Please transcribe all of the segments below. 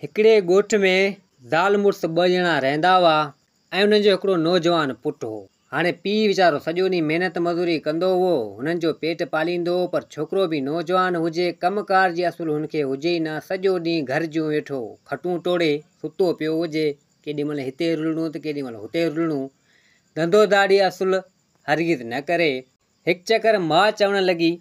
هڪڙي ڳوٺ ۾ زال مڙس ٻه ڄڻا رهندا هئا ۽ انهن جو هڪڙو نوجوان پٽ هو. هاڻي پيء ويچارو سڄو ڏينهن محنت مزوري ڪندو هئو، هنن جو پيٽ پاليندو هو، پر ڇوڪرو به نوجوان هجي، ڪم ڪار جي اصل هن کي هجي ئي نه، سڄو ڏينهن گهر جون ويٺو کٽون ٽوڙي ستو پيو هجي، ڪيڏي مهل هتي رلڻو ته ڪيڏي مهل هتي رلڻو، ڌنڌو ڌاڙي اصل هرگز نه ڪري. هڪ چڪر ماء چوڻ لڳي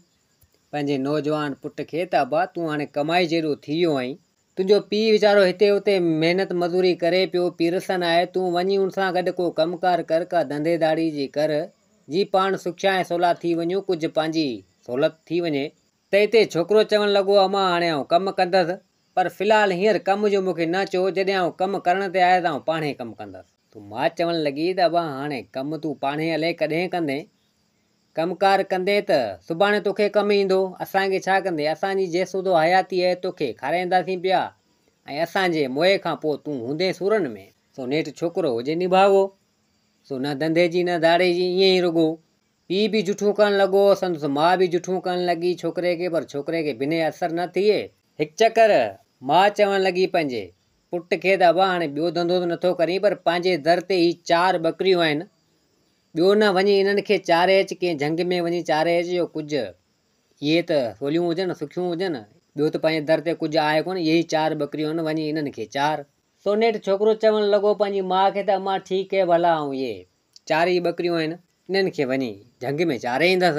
پنهنجي نوجوان پٽ کي ته ابا تون هاڻي ڪمائي جيڏو ٿي ويو آهين، تنهنجو پيء ويچارو هتي هتي محنت مزوري ڪري پيو، پيرسن آهي، تون وڃي ان سان گڏ ڪو ڪم ڪار ڪر، ڪا ڌنڌي ڌاڙي جي ڪر، جي پاڻ سکيا ۽ سولا ٿي وڃون، ڪجهه پنهنجي سهولت ٿي وڃي. ته اتي ڇوڪرو چوڻ لڳو، امان هاڻي آئون ڪم ڪندس، پر في الحال هينئر ڪم جو مون کي نه چئو، جڏهن آئون ڪم ڪرڻ تي آيس آئون پاڻهي ڪم ڪندس. ته ماء چوڻ لڳي ته ابا هاڻي ڪم تون پاڻهي الائي ڪڏهن ڪندين؟ ڪم ڪار ڪندين ته سڀاڻي توکي ڪم ايندو، اسان کي ڇا ڪندين؟ اسان جي جيسودو حياتي آهي توکي کارائينداسين پيا ۽ اسان جي موئي کان پوء تون هوندين سورن ۾. سو نيٺ ڇوڪرو هجي نڀاڳو، سو نه ڌنڌي جي نه ڌاڙي جي، ائين ئي رڳو پيء به جٺون ڪرڻ لڳو، سندس ماء به جٺون ڪرڻ لڳي ڇوڪري کي، پر ڇوڪري کي بنهه اثر نه ٿئي. هڪ چڪر ماء چوڻ لڳي پنهنجي پٽ کي ته ابا هاڻي ٻيو ڌنڌو ته نٿو ڪرين پر پنهنجي در تي هي چار ٻڪريون آهن، ٻيو نه وڃي انهن کي چاري اچ، ڪنهن جهنگ ۾ وڃي چاري اچ جو ڪجهه اهي ته سوليون هجن، سکيون هجن، ٻيو ته پنهنجي در تي ڪجهه آهي ڪونه، اهي ئي چار ٻڪريون آهن، وڃي انهن کي چار. سو نيٺ ڇوڪرو چوڻ لڳو پنهنجي ماء کي ته امان ٺيڪ هي ڀلا آئون اهي چار ئي ٻڪريون آهن، انهن کي وڃي جهنگ ۾ چاري ايندس.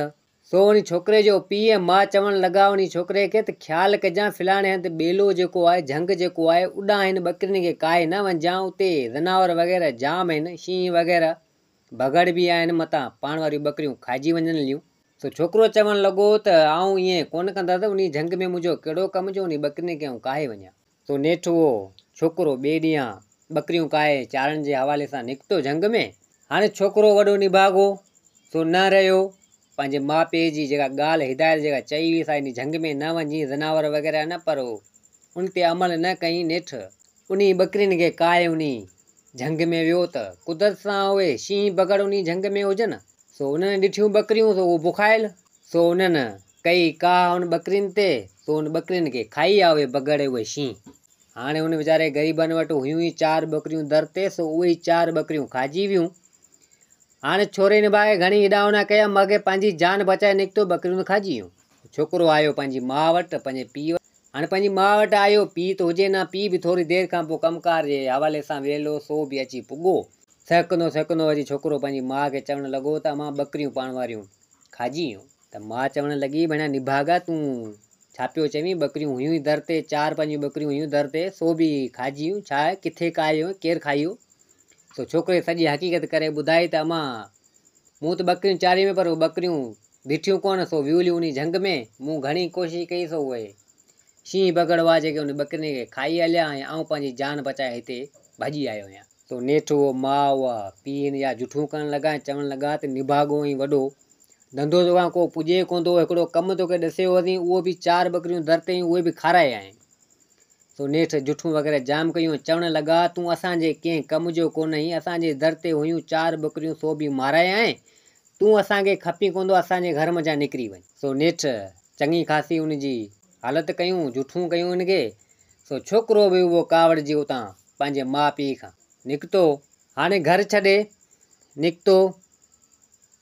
سو انهي ڇوڪري جو پيء ۽ ماء چوڻ لڳا انهي ڇوڪري کي ته خيال ڪجان فلاڻي هنڌ ٻيلو جيڪو آهي جهنگ جيڪو آهي اڏانهن هن ٻڪرين کي ڪاهي نه وڃجان اتي زناور وغيره جام آهن شينهن وغيره بگهڙ به آهن متان پاڻ واريون ٻڪريون کائجي وڃن ليون. سو ڇوڪرو چوڻ لڳو ته آئون ائين ڪونه ڪندس انهي جهنگ ۾ منهنجو ڪهڙو ڪم جو انهي ٻڪرين کي آئون ڪاهي وڃان. سو نيٺ اهو ڇوڪرو ٻئي ڏينهن ٻڪريون ڪاهي چارڻ جي حوالي سان نڪتو جهنگ ۾. هاڻي ڇوڪرو وڏو نڀاڳو سو نه رهيو. پنهنجي ماء پيء جي جيڪا ڳالهه هدايت جيڪا چئي هئي سا انهي جهنگ ۾ نه وڃجين زناور وغيره نه پر ان تي عمل نه ڪيائين نيٺ انهي ٻڪرين کي ڪاهي انهي جهنگ ۾ ويو ته قدرت سان اهي شينهن بگهڙ انهي جهنگ ۾ هجن سو انهن ڏٺيون ٻڪريون سو اهو بکايل سو انهن ڪئي ڪاهه ان ٻڪرين تي، سو ان ٻڪرين کي کائي آ اهي بگهڙ اهي شينهن. هاڻي ان ويچاري غريبن وٽ هيون ئي چار ٻڪريون در تي، سو اهي ئي چار ٻڪريون کائجي ويون. هاڻي ڇوري نڀاڳي گهڻي هيڏانهن هوڏانهن ڪيا، مگر پنهنجي جان بچائي نڪتو، ٻڪريون ته کائجي ويون. ڇوڪرو آيو پنهنجي ماء وٽ، پنهنجي پيء وٽ. هاڻي پنهنجي ماء وٽ آيو، پيء ته هجي نه، پيء به ٿوري دير کان پوء ڪم ڪار جي حوالي سان ويل هو، سو به اچي پڳو. سهڪندو سهڪندو اچي ڇوڪرو پنهنجي ماء کي چوڻ لڳو ته امان ٻڪريون پاڻ واريون کائجي ويون. ته ماء چوڻ لڳي، ڀيڻا نڀاڳا تون ڇا پيو چوين، ٻڪريون هيون ئي در تي، چار پنج ٻڪريون هيون در تي، سو به کائجي ويون، ڇا ڪٿي ڪاهيو ۽ ڪير کائي ويو؟ سو ڇوڪري سڄي حقيقت ڪري ٻڌائي ته امان مون ته ٻڪريون چاريون پر اهي ٻڪريون بيٺيون ڪونه، سو ويوليون انهي جهنگ ۾، مون گهڻي ڪوشش ڪئي سو اهي شينهن بگهڙ هئا جيڪي انهن ٻڪرين کي کائي هليا ۽ آئون پنهنجي جان بچائي هتي ڀڄي آيو آهيان. سو نيٺ اهو ماء اها پيء هن جا جٺون ڪرڻ لڳا ۽ چوڻ لڳا ته نڀاڳو ۽ وڏو ڌنڌو توکان ڪو پڄي ڪونه ٿو، هڪڙو ڪم توکي ڏسيو هوسين، اهو به چار ٻڪريون در تي هيون، اهي به کارائي آيا آهين. سو نيٺ جٺون وغيره جام ڪيون ۽ چوڻ لڳا، تون اسان جي ڪنهن ڪم جو ڪونه آهين، اسان جي در تي هيون چار ٻڪريون سو به مارائي آئين، تون اسان کي کپين ڪونه ٿو، اسان جي گهر منجهان نڪري وڃ. سو نيٺ چڱي خاصي ان جي حالت ڪيون، جٺون ڪيون ان کي، سو ڇوڪرو به اهو ڪاوڙجي اتان پنهنجي ماء پيء کان نڪتو. هاڻي گهر ڇڏي نڪتو.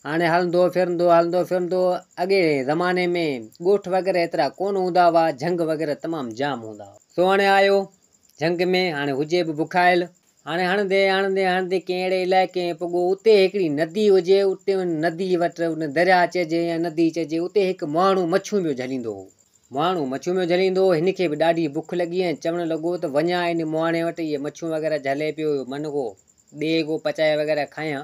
هاڻي هلندو ڦرندو هلندو ڦرندو اڳي زماني ۾ ڳوٺ وغيره ايترا ڪونه هوندا هئا، جهنگ وغيره تمام جام هوندا هئا. سو هاڻي آيو جهنگ ۾ هاڻي هجي به بکايل. هاڻي هڻندي هڻندي هڻندي ڪنهن اهڙي علائقي ۾ پڳو اتي هڪڙي ندي هجي اتي ان ندي وٽ ان درياء چئجي يا ندي چئجي اتي هڪ مهاڻو مڇيون پيو جهليندو هو. مهاڻو مڇيون پيو جهليندو هو هن کي به ڏاڍي بک لڳي ۽ چوڻ لڳو ته وڃان ان مهاڻي وٽ اهي مڇيون وغيره جهلي پيو اهو من ڪو ڏي ڪو پچائي وغيره کايان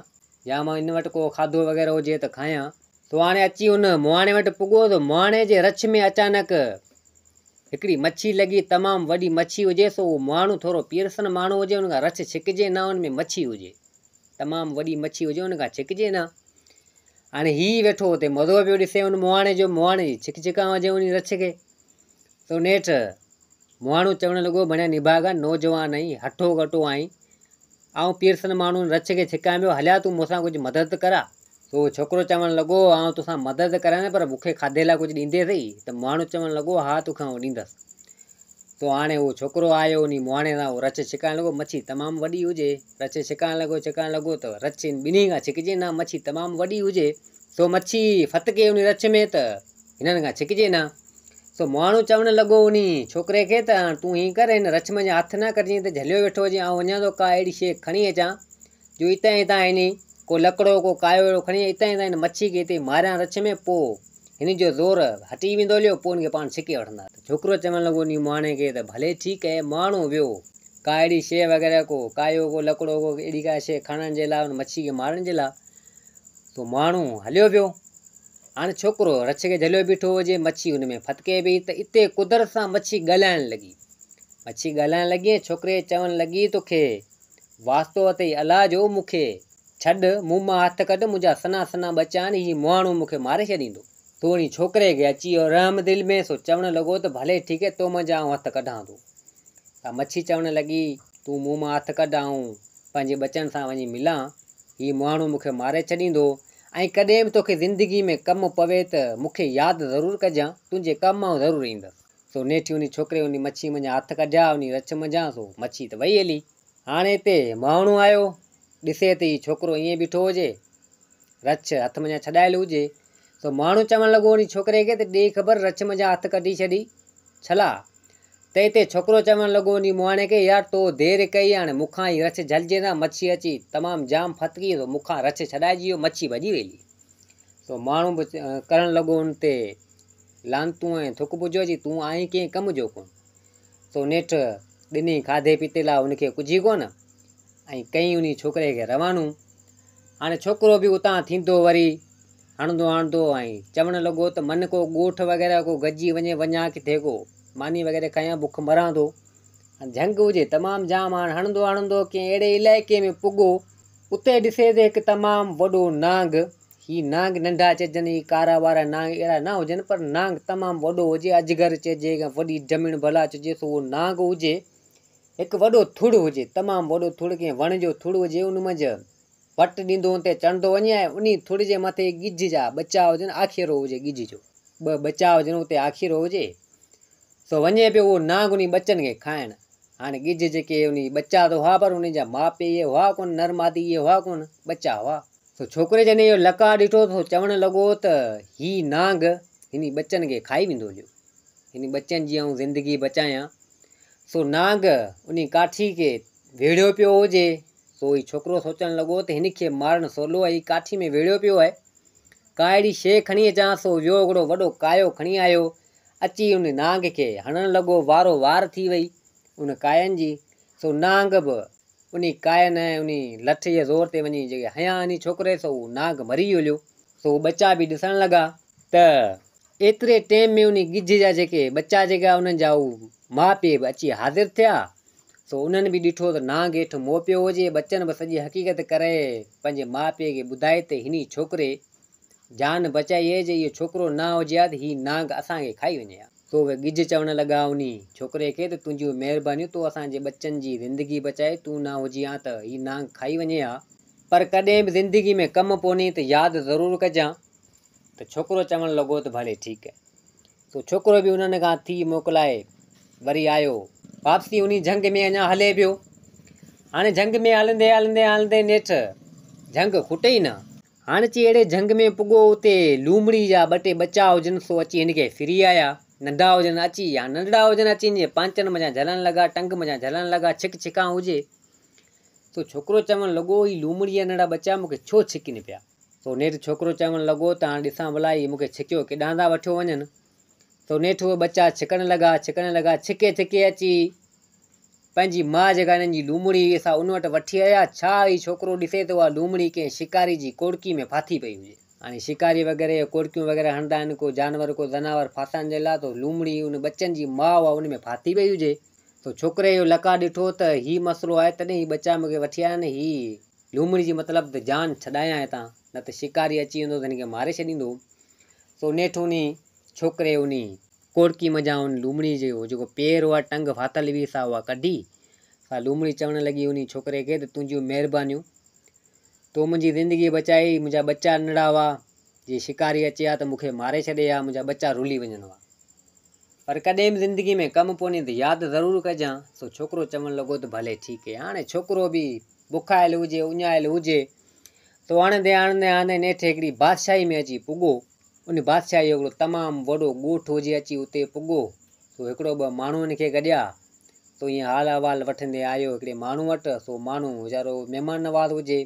يا مان ان وٽ ڪو کاڌو وغيره هجي ته کايان. سو هاڻي اچي ان مهاڻي وٽ پڳو ته مهاڻي جي رڇ ۾ اچانڪ هڪڙي مڇي لڳي، تمام وڏي مڇي هجي، سو اهو مهاڻو ٿورو پيرسن ماڻهو هجي، ان کان رڇ ڇڪجي نه، ان ۾ مڇي هجي، تمام وڏي مڇي هجي، ان کان ڇڪجي نه. هاڻي هي ويٺو اتي مزو پيو ڏسي ان مهاڻي جو، مهاڻي جي ڇڪ ڇڪان هجي انهي رڇ کي. سو نيٺ مهاڻو چوڻ لڳو، ڀڻيا نڀاڳا، نوجوان آهين، هٺو ڪٽو آهين، آئون پيرسن ماڻهو رڇ کي ڇڪايان پيو، هليا تون مون سان ڪجهه مدد ڪرا. سو ڇوڪرو چوڻ لڳو، آئون توسان مدد ته ڪريان ٿو پر مون کي کاڌي لاء ڪجهه ڏيندين سهي؟ ته ماڻهو چوڻ لڳو، ها توکي آئون ڏيندس. سو هاڻي اهو ڇوڪرو آيو انهي مهاڻي سان اهو رڇ ڇڪائڻ لڳو، مڇي تمام وڏي هجي، رڇ ڇڪائڻ لڳو ڇڪائڻ لڳو ته رڇ هن ٻنهي کان ڇڪجي نه، مڇي تمام وڏي هجي، سو مڇي ڦٿڪي انهي رڇ ۾ ته هنن کان ڇڪجي نه. سو مهاڻو چوڻ لڳو انهي ڇوڪري کي ته هاڻ تون هيئن ڪر هن رڇ منجهان هٿ نه ڪڍجين ته جهليو ويٺو هجين آئون وڃان ٿو ڪا اهڙي شيء کڻي اچان جو اتان هتان هني ڪو لڪڙو ڪو ڪايو اهڙو کڻي اتان هتان هن مڇي کي اتي ماريان رڇ ۾ پوء هن جو زور هٽي ويندو هليو پوء هن کي پاڻ ڇڪي وٺندا. ته ڇوڪرو چوڻ لڳو انهي مهاڻي کي ته ڀلي ٺيڪ اهي مهاڻو ويو ڪا اهڙي شيء وغيره ڪو ڪايو ڪو لڪڙو ڪو اهڙي ڪا شيء کڻڻ جي لاء ان مڇي کي مارڻ جي لاء سو مهاڻو هليو ويو. هاڻي ڇوڪرو رڇ کي جهليو بيٺو هجي، مڇي ان ۾ ڦٿڪي پئي ته اتي قدرت سان مڇي ڳالهائڻ لڳي. مڇي ڳالهائڻ لڳي ۽ ڇوڪري کي چوڻ لڳي توکي واسطو اٿئي الله جو مون کي ڇڏ، مون مان هٿ ڪڍ، منهنجا سنها سنها ٻچا آهن، هي مهاڻو مون کي ماري ڇڏيندو. سو وڃي ڇوڪري کي اچي ويو رحم دل ۾، سو چوڻ لڳو ته ڀلي ٺيڪ آهي، تو منجهان آئون هٿ ڪڍان ٿو. ته مڇي چوڻ لڳي، تون مون مان هٿ ڪڍ، آئون پنهنجي ٻچن سان وڃي ملان، هي مهاڻو مون کي ماري ڇڏيندو. ۽ ڪڏهن به توکي زندگي ۾ ڪم پوي ته مون کي ياد ضرور ڪجان، تنهنجي ڪم آئون ضرور ايندس. سو نيٺ انهي ڇوڪري انهي مڇيء منجهان هٿ ڪڍيا، انهي رڇ منجهان، سو مڇي ته وئي هلي. هاڻي هتي مهاڻو آيو، ڏسي ته هي ڇوڪرو ائين بيٺو هجي، رڇ هٿ منجهان ڇڏايل هجي. سو مهاڻو چوڻ لڳو انهي ڇوڪري کي ته ڏي خبر رڇ منجهان هٿ ڪڍي ڇڏي ڇلا؟ ته اتي ڇوڪرو چوڻ لڳو انهي مهاڻي کي، يار تو دير ڪئي، هاڻي مون کان هي رڇ جهلجي نه، مڇي اچي تمام جام ڦٿڪي، سو مون کان رڇ ڇڏائجي ويو، مڇي ڀڄي وئي هلي. سو ماڻهو به ڪرڻ لڳو ان تي لعنتون ۽ ٿڪ پڄو جي تون آهين ڪنهن ڪم جو ڪونه. سو نيٺ ٻنهي کاڌي پيتي لاء هن کي ڪجهه ئي ڪونه ۽ ڪئين انهي ڇوڪري کي روانو. هاڻي ڇوڪرو به اتان ٿيندو وري هڻندو هڻندو ۽ چوڻ لڳو ته من ڪو ڳوٺ وغيره ڪو گڏجي وڃي وڃان ڪٿي ڪو ماني وغيره کايان بک مران ٿو. جهنگ هجي تمام جام هاڻ هڻندو هڻندو ڪنهن اهڙي علائقي ۾ پڳو اتي ڏسي ته هڪ تمام وڏو نانگ، هي نانگ ننڍا چئجن، هي ڪارا وارا نانگ اهڙا نه هجن پر نانگ تمام وڏو هجي، اجگر چئجي يا وڏي ڊمڻ ڀلا چئجي سو اهو نانگ هجي، هڪ وڏو ٿڙ هجي، تمام وڏو ٿڙ ڪنهن وڻ جو ٿڙ هجي ان منجهه وٽ ڏيندو ان تي چڙهندو وڃي ۽ انهي ٿڙ جي مٿي ڳجهه جا ٻچا هجن، آکيرو هجي ڳجهه جو، ٻه ٻچا هجن اتي آکيرو هجي، سو وڃي پيو اهو نانگ انهي ٻچن کي کائڻ. هاڻي ڳجهه جيڪي انهي ٻچا ته هئا پر انهي جا ماء پيء اهي هئا ڪونه، نر مادي اهي هئا ڪونه، ٻچا هئا. سو ڇوڪري جڏهن اهو لقاء ڏٺو ته سو چوڻ لڳو ته هي نانگ هني ٻچن کي کائي ويندو هليو. هني ٻچن جي آئون زندگي بچايان. سو نانگ انهي ڪاٺي کي ويڙهيو پيو هجي. سو هي ڇوڪرو سوچڻ لڳو ته هن کي مارڻ سولو آهي، هي ڪاٺي ۾ ويڙهيو پيو آهي. ڪا اهڙي شيء کڻي اچان. سو ويو هڪڙو وڏو ڪايو کڻي آيو. اچي ان نانگ کي هڻڻ لڳو، وارو وار ٿي وئي ان ڪاين جي، سو نانگ به انهي ڪاين ۽ انهي لٺ جي زور تي وڃي جيڪي هنيا انهي ڇوڪري سو اهو نانگ مري هليو. سو هو ٻچا به ڏسڻ لڳا ته ايتري ٽيم ۾ انهي ڳجهه جا جيڪي ٻچا جيڪا انهن جا هو ماء پيء به اچي حاضر ٿيا، سو انهن به ڏٺو ته نانگ هيٺ مئو پيو هجي، ٻچن به سڄي حقيقت ڪري پنهنجي ماء پيء کي ٻڌائي ته هني ڇوڪري جان بچائي اهي جي اهو ڇوڪرو نه هجي ها ته هي نانگ اسان کي کائي وڃي ها. سو اهي ڳجهه چوڻ لڳا انهي ڇوڪري کي ته تنهنجيون مهربانيون تو اسان جي ٻچن جي زندگي بچائي تون نه هجين ها ته هي نانگ کائي وڃي ها. پر ڪڏهن به زندگي ۾ ڪم پوني ته ياد ضرور ڪجان. ته ڇوڪرو چوڻ لڳو ته ڀلي ٺيڪ. سو ڇوڪرو به انهن کان ٿي موڪلائي وري آيو. واپسي انهي جهنگ ۾ اڃا هلي پيو. هاڻي جهنگ ۾ هلندي هلندي هلندي نيٺ جهنگ کٽي ئي نه. هاڻ اچي اهڙي جهنگ ۾ پڳو اتي لومڙي جا ٻه ٽي ٻچا هجن سو اچي هن کي ڦري آيا. ننڍا هجن اچي يا ننڍڙا هجن اچي هن جي پانچن منجهان جهلڻ لڳا، ٽنگ منجهان جهلڻ لڳا، ڇڪ ڇڪان هجي. سو ڇوڪرو چوڻ لڳو هي لومڙي جا ننڍڙا ٻچا مون کي ڇو ڇڪين پيا؟ سو نيٺ ڇوڪرو چوڻ لڳو ته هاڻ ڏسان ڀلا هي مون کي ڇڪيو ڪيڏانهن ٿا وٺيو وڃن. سو نيٺ اهي ٻچا ڇڪڻ لڳا، ڇڪڻ لڳا، ڇڪي ڇڪي اچي پنهنجي ماء جيڪا هنن جي لومڙي هئي سا ان وٽ وٺي آيا. ڇا هي ڇوڪرو ڏسي ته اها لومڙي ڪنهن شڪاري جي ڪوڙڪي ۾ ڦاٿي پئي هجي. هاڻي شڪاري وغيره اهي ڪوڙڪيون وغيره هڻندا آهن ڪو جانور ڪو زناور ڦاسائڻ جي لاء ته لومڙي ان ٻچن جي ماء اها ان ۾ ڦاٿي پئي هجي. سو ڇوڪري اهو لقاء ڏٺو ته هي مسئلو آهي تڏهن هي ٻچا مون کي وٺي آيا آهن هي لومڙي جي مطلب ته جان ڇڏايان هتان، نه ته شڪاري اچي ويندو ته هن کي ماري ڇڏيندو. سو نيٺ انهي ڇوڪري انهي ڪوڙڪي منجهان ان لومڙي جو جيڪو پير اها ٽنگ ڦاٿل هئي سا اها ڪڍي. سا لومڙي چوڻ لڳي انهي ڇوڪري کي ته تنهنجيون مهربانيون، تو منهنجي زندگي بچائي، منهنجا ٻچا ننڍڙا هئا، جي شڪاري اچي ها ته مون کي ماري ڇڏي ها، منهنجا ٻچا رلي وڃن ها. پر پر ڪڏهن به زندگي ۾ ڪم پوني ته ياد ضرور ڪجان. سو ڇوڪرو چوڻ لڳو ته ڀلي ٺيڪ اهي. هاڻي ڇوڪرو به بکايل هجي، اڃايل هجي، سو هڻندي هڻندي هڻندي نيٺ هڪڙي بادشاهي ۾ اچي پڳو. ان بادشاهي جو هڪڙو تمام وڏو ڳوٺ هجي، اچي اتي پڳو. سو هڪڙو ٻه ماڻهو هن کي گڏيا. سو ائين حال احوال وٺندي آيو هڪڙي ماڻهو وٽ. سو ماڻهو ويچارو مهمان نواز هجي.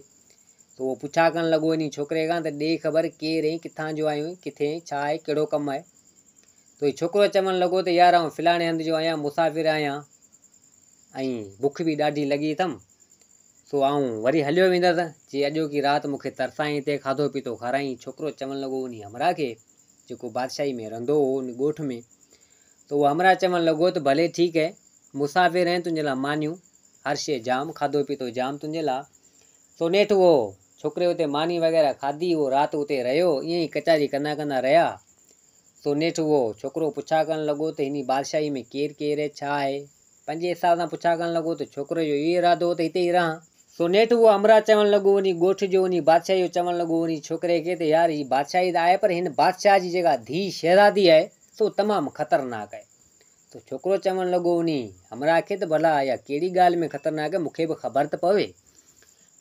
سو اهو پڇا ڪرڻ لڳو انهي ڇوڪري کان ته ڏي خبر ڪير ۽ ڪٿان جو آهين، ڪٿي ۽ ڇا آهي، ڪهڙو ڪم آهي. سو هي ڇوڪرو چوڻ لڳو ته يار آئون فلاڻي هنڌ جو آهيان، مسافر آهيان ۽ بک به ڏاڍي لڳي اٿم. سو آئون وري هليو ويندس، جي اڄوڪي رات مون کي ترسائين هتي کاڌو پيتو کارائين. ڇوڪرو چوڻ لڳو انهي همراهه کي، جيڪو بادشاهي ۾ رهندو هو ان ڳوٺ ۾، ته اهو همراهه چوڻ لڳو ته ڀلي ٺيڪ اهي، مسافر آهين تنهنجي لاء مانيون، هر شيء جام، کاڌو پيتو جام تنهنجي لاء. سو نيٺ اهو ڇوڪري اتي ماني وغيره کاڌي، اهو رات اتي رهيو، ائين ئي ڪچهري ڪندا ڪندا رهيا. سو نيٺ اهو ڇوڪرو پڇا ڪرڻ لڳو ته هني بادشاهي ۾ ڪير ڪير اهي، ڇا آهي؟ پنهنجي حساب سان پڇا ڪرڻ لڳو ته ڇوڪري جو اهو ارادو هو ته هتي ئي رهان. سو نيٺ اهو همراهه چوڻ لڳو وڃي ڳوٺ جو وڃي بادشاهي جو چوڻ لڳو وڃي ڇوڪري کي ته يار هي بادشاهي ته آهي پر هن بادشاهه جي جيڪا ڌيء شهزادي آهي سو تمام خطرناڪ آهي. سو ڇوڪرو چوڻ لڳو وڃي همراهه کي ته ڀلا اها ڪهڙي ڳالهه ۾ خطرناڪ آهي مون کي به خبر ته پوي.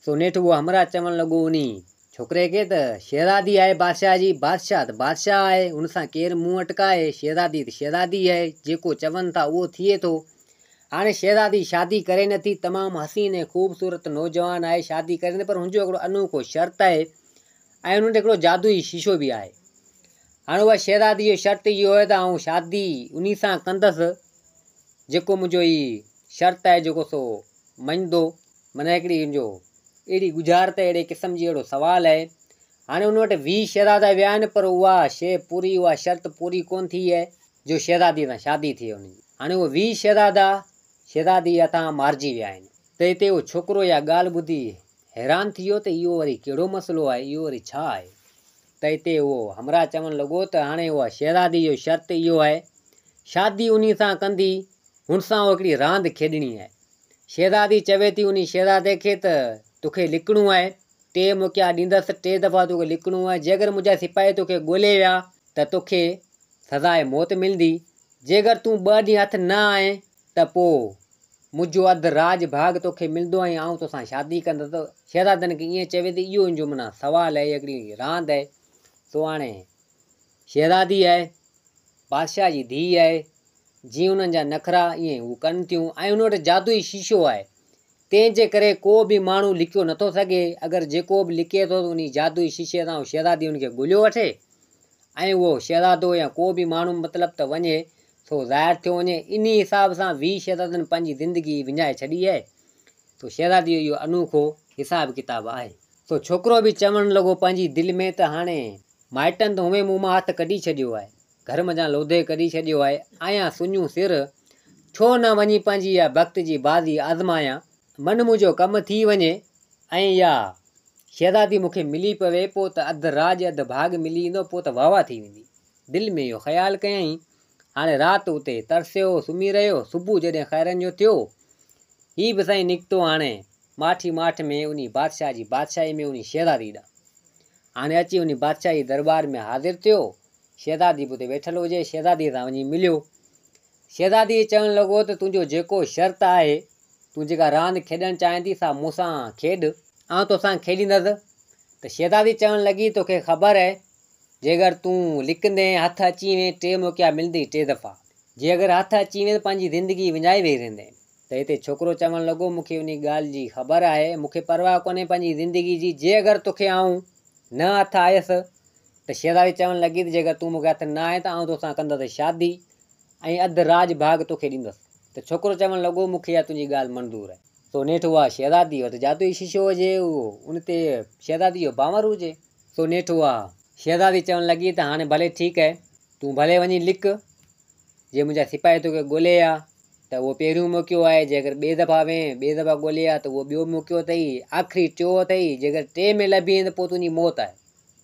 سو نيٺ اهو همراهه چوڻ لڳو وڃي ڇوڪري کي ته شهزادي آهي بادشاهه جي، بادشاهه ته بادشاهه آهي، هن سان ڪير منهن اٽڪائي، شهزادي ته شهزادي آهي، جيڪو چون ٿا اهو ٿئي ٿو. هاڻي شهزادي شادي ڪري نه ٿي، تمام حسين ۽ خوبصورت نوجوان آهي، شادي ڪري نه پر هن جو هڪڙو انوکو شرط آهي ۽ هن وٽ هڪڙو جادوئي شيشو به آهي. هاڻي اها شهزادي جو شرط اهو آهي ته آئون شادي انهي سان ڪندس جيڪو منهنجو هي شرط آهي جيڪو سو مڃندو. معنيٰ هڪڙي هن جو اهڙي ڳجهارت اهڙي قسم جي اهڙو سوال آهي. هاڻي ان وٽ 20 شهزادا ويا آهن پر اها شيء پوري اها شرط پوري ڪونه ٿي آهي جو شهزاديء سان شادي ٿئي ان جي. هاڻي اهي 20 شهزادا شهزاديء هٿان مارجي ويا آهن. ته هتي اهو ڇوڪرو اها ڳالهه ٻڌي حيران ٿي ويو ته اهو وري ڪهڙو مسئلو آهي اهو وري ڇا آهي؟ ته هتي اهو همراهه چوڻ لڳو ته هاڻي اها شهزاديء جو شرط اهو آهي شادي انهي سان ڪندي هن سان اهو هڪڙي راند کيڏڻي آهي. شهزادي چوي ٿي انهي شهزادي کي ته توکي لڪڻو آهي، ٽي موقعا ڏيندس، ٽي دفعا توکي لڪڻو آهي، جيڪر منهنجا سپاهي توکي ڳولي ويا ته توکي سزاء موت ملندي، جيڪر تون ٻه ڏينهن هٿ نه آئين ته پوء منهنجو اڌ راڄ ڀاڳ توکي ملندو ۽ آئون توسان شادي ڪندس. شهزادن کي ائين چوي ٿي، اهو ان جو معنيٰ سوال آهي، هڪڙي راند آهي، سو هاڻي شهزادي آهي، بادشاهه جي ڌيء آهي، جيئن انهن جا نخرا ائين ئي هو ڪن ٿيون ۽ ان وٽ جادوئي شيشو آهي، تنهن جي ڪري ڪو به ماڻهو لڪيو نٿو سگهي، اگر جيڪو به لڪي ٿو ته انهي جادوئي شيشي سان اهو شهزادي ان کي ڳوليو وٺي ۽ اهو شهزادو يا ڪو به ماڻهو مطلب ته وڃي سو ظاهر ٿيو وڃي، انهي حساب سان 20 شهزادن پنهنجي زندگي وڃائي ڇڏي آهي، سو شهزادي جو اهو انوکو حساب ڪتاب آهي. سو ڇوڪرو به چوڻ لڳو پنهنجي دل ۾ ته هاڻي مائٽن ته هونئن مون مان هٿ ڪڍي ڇڏيو آهي، گهر منجهان لوڌي ڪڍي ڇڏيو آهي، آهيان سڃون سر، ڇو نه وڃي پنهنجي اها بخت جي بازي آزمايان، من منهنجو ڪم ٿي وڃي ۽ اها شهزادي مون کي ملي پوي، پوء ته اڌ راڄ اڌ ڀاڳ ملي ويندو، پوء ته واهه واهه ٿي ويندي. دل ۾ اهو خيال ڪيائين. هاڻي رات اتي ترسيو، سمهي رهيو. صبح جڏهن خيرن جو ٿيو، هي به سائين نڪتو هاڻي ماٺي ماٺ ۾ انهي بادشاهه جي بادشاهي ۾ انهي شهزادي ڏانهن. هاڻي اچي انهي بادشاهه جي درٻار ۾ حاضر ٿيو. شهزادي به اتي ويٺل هجي، شهزاديء سان وڃي مليو. شهزاديء چوڻ لڳو ته تنهنجو جيڪو شرط آهي، تون جيڪا راند کيڏڻ چاهين ٿي، سا مون سان کيڏ. آئون توسان کيڏيندس. ته شهزادي چوڻ لڳي، توکي خبر اهي، جيڪر تون لڪندين، هٿ اچي وئين، ٽي موقعا ملندئي، ٽي دفعا. جي اگر هٿ اچي وئين ته پنهنجي زندگي وڃائي ويهي رهندين. ته هتي ڇوڪرو چوڻ لڳو، مون کي انهي ڳالهه جي خبر آهي، مون کي پرواهه ڪونهي پنهنجي زندگي جي، جي اگر توکي آئون نه هٿ آيس ته شهزادي چوڻ لڳي ته جيڪر تون مون کي هٿ نه آئين ته آئون توسان ڪندس شادي ۽ اڌ راڄ ڀاڳ توکي ڏيندس. ته ڇوڪرو چوڻ لڳو، مون کي اها تنهنجي ڳالهه منظور آهي. سو نيٺ اها شهزادي وٽ جادوئي شيشو هجي، اهو ان تي شهزادي جو بانور هجي. سو نيٺ اها شهزادي چوڻ لڳي ته هاڻي ڀلي ٺيڪ آهي، تون ڀلي وڃي لڪ، جي منهنجا سپاهي توکي ڳولي ها ته اهو پهريون موقعو آهي، جيڪر ٻئي دفعا وئين، ٻئي دفعا ڳولي ها ته اهو ٻيو موقعو اٿئي، آخري ٽيون اٿئي، جيڪر ٽئين ۾ لڀين ته پوء تنهنجي موت آهي،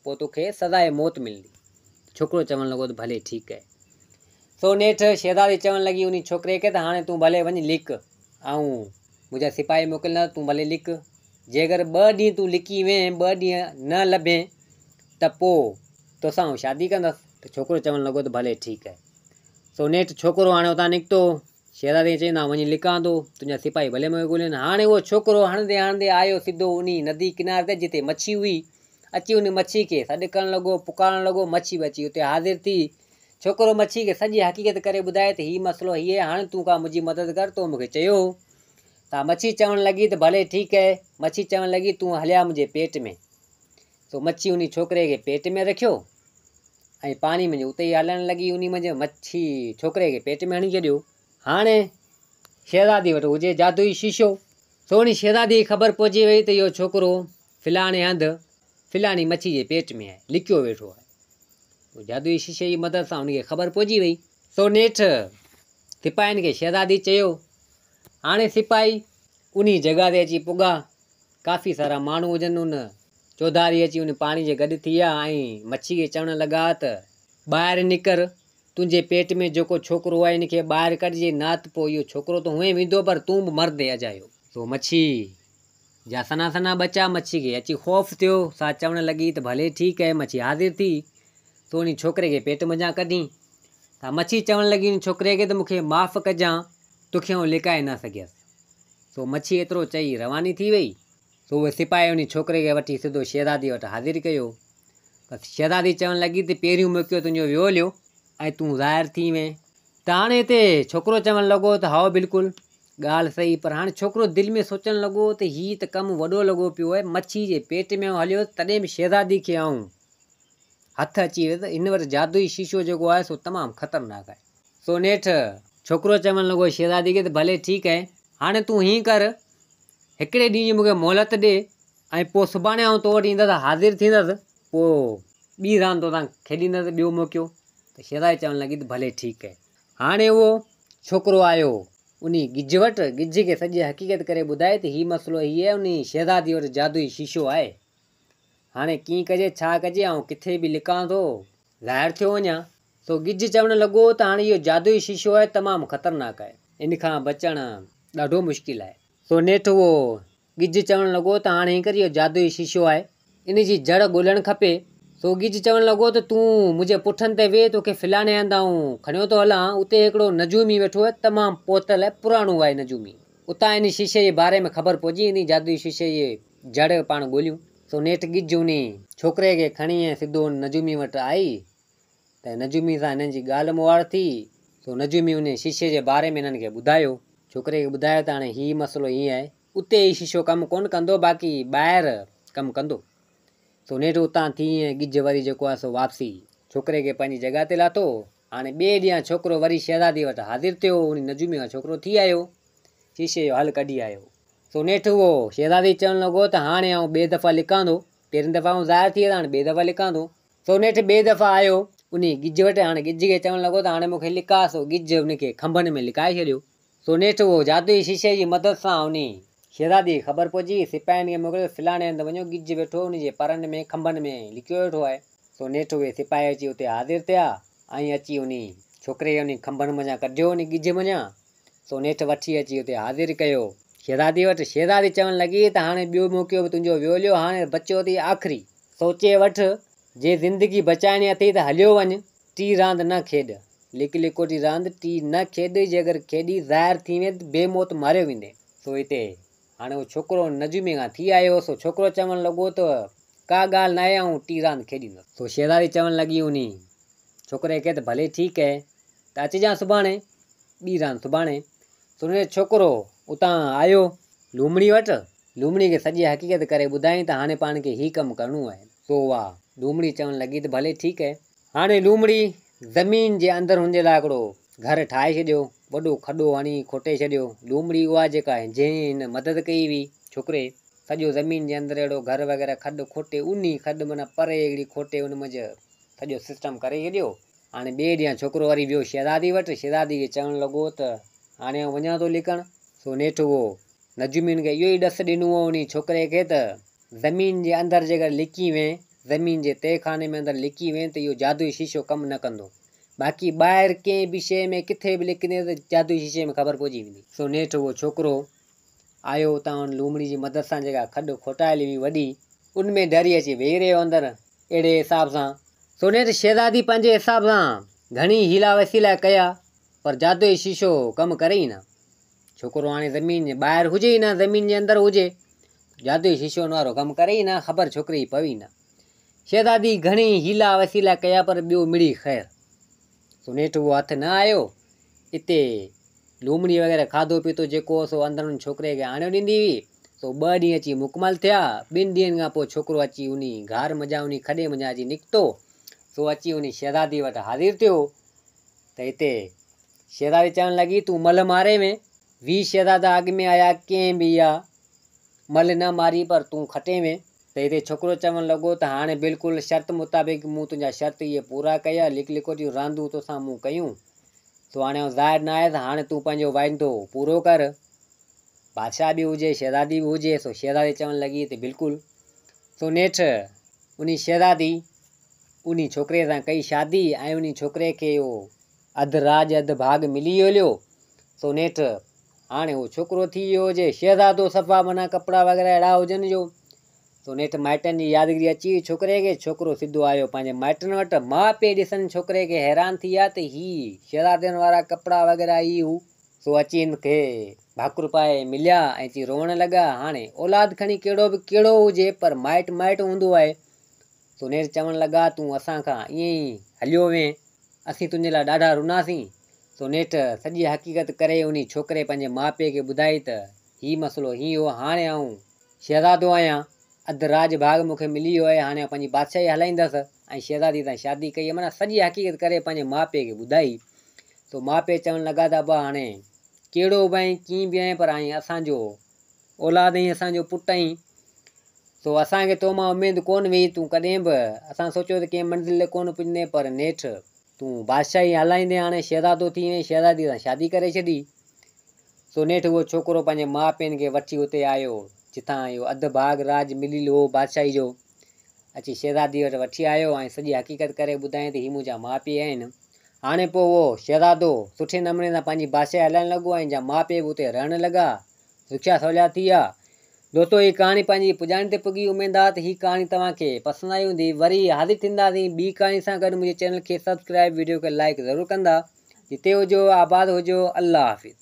پوء توکي سزاء موت ملندي. ڇوڪرو چوڻ لڳو ته ڀلي ٺيڪ آهي. سو نيٺ شهزادي چوڻ لڳي انهي ڇوڪري کي ته هاڻي تون ڀلي وڃ لڪ، آئون منهنجا سپاهي موڪليندس، تون ڀلي لڪ، جيڪر ٻه ڏينهن تون لڪي وئين، ٻه ڏينهن نه لڀين ته پوء توسان آئون شادي ڪندس. ته ڇوڪرو چوڻ لڳو ته ڀلي ٺيڪ آهي. سو نيٺ ڇوڪرو هاڻي اتان نڪتو. شهزادي کي چيائين ته آئون وڃي لڪان ٿو، تنهنجا سپاهي ڀلي مون کي ڳولين. هاڻي اهو ڇوڪرو هڻندي هڻندي آيو سڌو انهي ندي ڪناري تي جتي مڇي هئي. اچي ان مڇي کي سڏ ڪرڻ لڳو، پڪارڻ لڳو. مڇي به اچي اتي حاضر ٿي. ڇوڪرو مڇي کي سڄي حقيقت ڪري ٻڌائي ته هي مسئلو هي آهي، هاڻي تون ڪا منهنجي مدد ڪر، تو مون کي چيو هو. ته مڇي چوڻ لڳي ته ڀلي ٺيڪ آهي. مڇي چوڻ لڳي تون هليا منهنجي پيٽ ۾. سو مڇي انهي ڇوڪري کي پيٽ ۾ رکيو ۽ پاڻي منجهه اتي ئي هلڻ لڳي. انهي منجهه مڇي ڇوڪري کي پيٽ ۾ هڻي ڇڏيو. هاڻي شهزادي وٽ هجي جادوئي شيشو. سو انهي شهزادي کي خبر پئجي وئي ته اهو ڇوڪرو فلاڻي هنڌ فلاڻي مڇي جي پيٽ ۾ آهي، لڪيو ويٺو آهي. پوء جادوئي شيشي جي مدد سان هن کي خبر پئجي وئي. سو نيٺ سپاهين کي شهزادي چيو. هاڻي سپاهي انهي جڳهه تي اچي پڳا. ڪافي سارا ماڻهو هجن ان چوڌاري اچي ان پاڻي جي گڏ ٿي ويا ۽ مڇي کي چوڻ لڳا ته ٻاهر نڪر، تنهنجي پيٽ ۾ جيڪو ڇوڪرو آهي ان کي ٻاهر ڪڍجي نه ته پوء اهو ڇوڪرو ته هونئن ويندو پر تون به مردين اجايو. سو مڇي جا سنها سنها ٻچا مڇي کي اچي خوف ٿيو، سا چوڻ لڳي ته ڀلي ٺيڪ آهي مڇي حاضر ٿي سو انهي ڇوڪري کي پيٽ منجهان ڪڍين. ته مڇي چوڻ لڳي ان ڇوڪري کي ته مون کي معاف ڪجان توکي آئون لڪائي نه سگهيس. سو مڇي ايترو چئي رواني ٿي وئي. سو اهي سپاهي انهي ڇوڪري کي وٺي سڌو شهزادي وٽ حاضر ڪيو. بس شهزادي چوڻ لڳي ته پهريون موقعو تنهنجو ويو هليو ۽ تون ظاهر ٿي وئين. ته هاڻي هتي ڇوڪرو چوڻ لڳو ته هائو بلڪل ڳالهه صحيح پر هاڻي ڇوڪرو دل ۾ سوچڻ لڳو ته هي ته ڪم وڏو لڳو پيو آهي مڇي جي پيٽ ۾ آئون هليو ويس تڏهن به شهزادي کي آئون هٿ اچي ويس هن وٽ جادوئي شيشو جيڪو آهي سو تمام خطرناڪ آهي. سو نيٺ ڇوڪرو چوڻ لڳو شهزادي کي ته ڀلي ٺيڪ آهي هاڻي تون هيئن ڪر هڪڙي ڏينهن جي مون کي مهلت ڏي ۽ پوء سڀاڻي آئون تو وٽ ايندس حاضر ٿيندس پوء ٻي راند توسان کيڏيندس ٻيو موقعو ته شهزادي چوڻ لڳي ته ڀلي ٺيڪ آهي هاڻي اهو ڇوڪرو آيو انهي ڳجهه وٽ ڳجهه کي سڄي حقيقت ڪري ٻڌائي ته هي مسئلو هي آهي انهي شهزادي وٽ جادوئي شيشو آهي هاڻي ڪيئن ڪجي ڇا ڪجي آئون ڪٿي به لڪان ٿو ظاهر ٿيو وڃان. سو ڳجهه چوڻ لڳو ته هاڻي اهو جادوئي شيشو آهي تمام خطرناڪ آهي ان کان بچڻ ڏاڍو مشڪل آهي. سو نيٺ اهو ڳجهه چوڻ لڳو ته هاڻي هينئر اهو جادوئي شيشو آهي، ان جي جڙ ڳولڻ کپي. سو ڳجهه چوڻ لڳو ته تون منهنجي پٺن تي ويهه، توکي فلاڻي هنڌ آئون کڻيو ٿو هلان، اتي هڪڙو نجومي ويٺو آهي، تمام پهتل ۽ پراڻو آهي نجومي. اتان ان شيشي جي باري ۾ خبر پئجي ويندي، جادوئي شيشي جي جڙ پاڻ ڳوليون. سو نيٺ ڳجهه انهي ڇوڪري کي کڻي ۽ سڌو ان نجومي وٽ آئي ته نجومي سان هنن جي ڳالهه مهاڙ ٿي، سو نجومي انهي شيشي جي باري ۾ هنن کي ٻڌايو. ڇوڪري کي ٻڌايو ته هاڻي هي مسئلو هيئن آهي، اتي هي شيشو ڪم ڪونه ڪندو، باقي ٻاهر ڪم ڪندو. سو نيٺ اتان ٿي ۽ ڳجهه وري جيڪو آهي سو واپسي ڇوڪري کي پنهنجي جڳهه تي لاٿو. هاڻي ٻئي ڏينهن ڇوڪرو وري شهزادي وٽ حاضر ٿيو. انهي نجومي کان ڇوڪرو ٿي آيو، شيشي جو حل ڪڍي آيو. سو نيٺ اهو شهزادي چوڻ لڳو ته هاڻي آئون ٻئي دفعا لڪان ٿو. پهرين دفعا آئون ظاهر ٿي ويس، هاڻي ٻئي دفعا لڪان ٿو. سو نيٺ ٻئي دفعا آيو انهي ڳجهه وٽ. هاڻي ڳجهه کي چوڻ لڳو ته هاڻي مون کي لڪاء. سو ڳجهه ان کي کنڀن ۾ لڪائي ڇڏيو. سو نيٺ اهو جادوئي شيشي جي مدد سان انهي شهزادي کي خبر پئجي وئي. سپاهين کي موڪليو ته فلاڻي هنڌ وڃو، ڳجهه ويٺو ان جي پرن ۾ کنڀن ۾ لڪيو ويٺو آهي. سو نيٺ اهي سپاهي اچي اتي حاضر ٿيا ۽ اچي انهي ڇوڪري کي انهي کنڀن منجهان ڪڍيو انهي ڳجهه منجهان. سو نيٺ وٺي اچي اتي حاضر ڪيو شهزادي وٽ. شهزادي چوڻ لڳي ته هاڻي ٻيو موقعو به تنهنجو ويو هليو، هاڻي بچيو اٿئي آخري. سوچي وٺ، جي زندگي بچائڻي اٿئي ته هليو وڃ، ٽي راند نه کيڏ. لڪ لڪوٽي راند ٽي نه کيڏ، جي اگر کيڏي ظاهر ٿي وئين ته بي موت ماريو ويندين. سو هتي هاڻي اهو ڇوڪرو نجوميء کان ٿي آيو، سو ڇوڪرو چوڻ لڳو ته ڪا ڳالهه ناهي آئون ٽي راند کيڏيندس. سو شهزادي چوڻ لڳي انهي ڇوڪري کي ته ڀلي ٺيڪ اهي ته اچجان سڀاڻي، ٻي راند سڀاڻي. سو نيٺ ڇوڪرو اتان آيو لومڙي وٽ، لومڙي کي سڄي حقيقت ڪري ٻڌايائين ته هاڻي پاڻ کي هي ڪم ڪرڻو آهي. سو اها لومڙي چوڻ لڳي ته ڀلي ٺيڪ اهي. هاڻي لومڙي زمين جي اندر هن جي لاء هڪڙو گهر ٺاهي ڇڏيو، وڏو کڏو هڻي کوٽي ڇڏيو. لومڙي اها جيڪا جنهن هن مدد ڪئي هئي ڇوڪري، سڄو زمين جي اندر اهڙو گهر وغيره کڏ کوٽي اونهي کڏ معنيٰ پري هڪڙي کوٽي ان منجهه سڄو سسٽم ڪري ڇڏيو. هاڻي ٻئي ڏينهن ڇوڪرو وري ويو شهزادي وٽ، شهزادي کي چوڻ لڳو ته هاڻي آئون وڃان ٿو لڪڻ. سو نيٺ اهو نجومين کي اهو ئي ڏس ڏنو هو انهي ڇوڪري کي ته زمين جي اندر جيڪر لڪي وئين، زمين جي تهه خاني ۾ اندر لڪي وئين ته اهو جادوئي شيشو ڪم نه ڪندو. باقي ٻاهر ڪنهن به شيء ۾ ڪٿي به لڪندين ته جادوئي شيشي ۾ خبر پئجي ويندي. سو نيٺ اهو ڇوڪرو آيو اتان ان لومڙي جي مدد سان جيڪا کڏ کوٽايل هئي وڏي، ان ۾ ڍري اچي ويهي رهيو اندر اهڙي حساب سان. سو نيٺ شهزادي پنهنجي حساب سان گهڻي حيلا وسيلا ڪيا. پر جادوئي شيشو ڪم ڪري ئي نه. ڇوڪرو هاڻي زمين جي ٻاهر هجي ئي نه زمين جي اندر هجي. جادوئي شيشو ان وارو ڪم ڪري ئي نه، خبر ڇوڪري جي پوي ئي نه. شهزادي گهڻي ئي حيلا وسيلا ڪيا پر ٻيو مڙئي خير. سو نيٺ اهو هٿ نه آيو. اتي لومڙي وغيره کاڌو پيتو جيڪو هو سو اندر ان ڇوڪري کي آڻيو ڏيندي هئي. سو ٻه ڏينهن اچي مڪمل ٿيا. ٻن ڏينهن کان پوء ڇوڪرو اچي انهي غار منجهان انهي کڏي منجهان اچي نڪتو. سو اچي انهي شهزادي وٽ حاضر ٿيو ته اتي شهزادي چوڻ لڳي، تون ملهه ماري وين. 20 شهزادا اڳ ۾ آيا، ڪنهن به اها ملهه نه ماري پر تون کٽي وين. ته هتي ڇوڪرو چوڻ لڳو ته هاڻي بلڪل شرط مطابق مون تنهنجا شرط اهي پورا ڪيا، لڪ لڪوٽيون راندون توسان مون ڪيون، سو هاڻي آئون ظاهر نه آهيس، هاڻي تون پنهنجو وعدو پورو ڪر. بادشاهه به هجي، شهزادي به هجي، سو شهزادي چوڻ لڳي ته بلڪل. سو نيٺ انهي شهزادي انهي ڇوڪري سان ڪئي شادي ۽ انهي ڇوڪري کي اهو اڌ راڄ اڌ ڀاڳ ملي هليو. سو نيٺ هاڻي اهو ڇوڪرو ٿي ويو هجي شهزادو صفا معنيٰ ڪپڙا وغيره اهڙا هجن جو. سو نيٺ مائٽن جي يادگيري اچي وئي ڇوڪري کي. ڇوڪرو سڌو آيو پنهنجي مائٽن وٽ. ماء پيء ڏسن ڇوڪري کي حيران ٿي ويا ته هي شهزادين وارا ڪپڙا وغيره هي هو. سو اچي هن کي ڀاڪر پائي مليا ۽ اچي روئڻ لڳا. هاڻي اولاد کڻي ڪهڙو به ڪهڙو هجي پر مائٽ مائٽ هوندو آهي. سو نيٺ چوڻ لڳا تون اسان کان ائين ئي هليو وئين. اسين تنهنجي لاء ڏاڍا رناسين. سو نيٺ سڄي حقيقت ڪري انهي ڇوڪري پنهنجي ماء پيء کي ٻڌائي ته هي مسئلو هيئن هو، هاڻي آئون شهزادو آهيان، اڌ راڄ ڀاڳ مون کي ملي ويو آهي، هاڻي آئون پنهنجي بادشاهي هلائيندس ۽ شهزادي سان شادي ڪئي معنيٰ سڄي حقيقت ڪري پنهنجي ماء پيء کي ٻڌائي. سو ماء پيء چوڻ لڳا ته ابا هاڻي ڪهڙو به آهين ڪيئن به آهين پر آهين اسان جو اولاد آهين اسان جو پٽ آهين، سو اسان کي تو مان اميد ڪونه هئي، تون ڪڏهن به اسان سوچيو ته ڪنهن منزل تي ڪونه پڄندين پر نيٺ تون بادشاهي هلائيندين، هاڻي شهزادو ٿي وئين، شهزادي سان شادي ڪري ڇڏي. سو نيٺ اهو ڇوڪرو پنهنجي ماء پيئن کي وٺي اتي آيو، جتان اهو اڌ ڀاڳ راڄ مليل هو بادشاهي جو. اچي شهزادي وٽ وٺي آيو ۽ سڄي حقيقت ڪري ٻڌايائين ته هي منهنجا ماء پيء آهن. هاڻي پوء اهو شهزادو سٺي نموني سان پنهنجي بادشاهي هلائڻ لڳو ۽ جا ماء پيء به اتي رهڻ لڳا. سکيا سوليا ٿي ويا. دوستو هي ڪهاڻي پنهنجي پڄاڻي تي پڳي اميد آ ته هي ڪهاڻي توهان کي پسند آئي هوندي وري حاضر ٿينداسين ٻي ڪهاڻي سان گڏ منهنجي چينل کي سبسڪرائب ويڊيو کي لائيڪ ضرور ڪندا جتي هجو آباد هجو الله حافظ.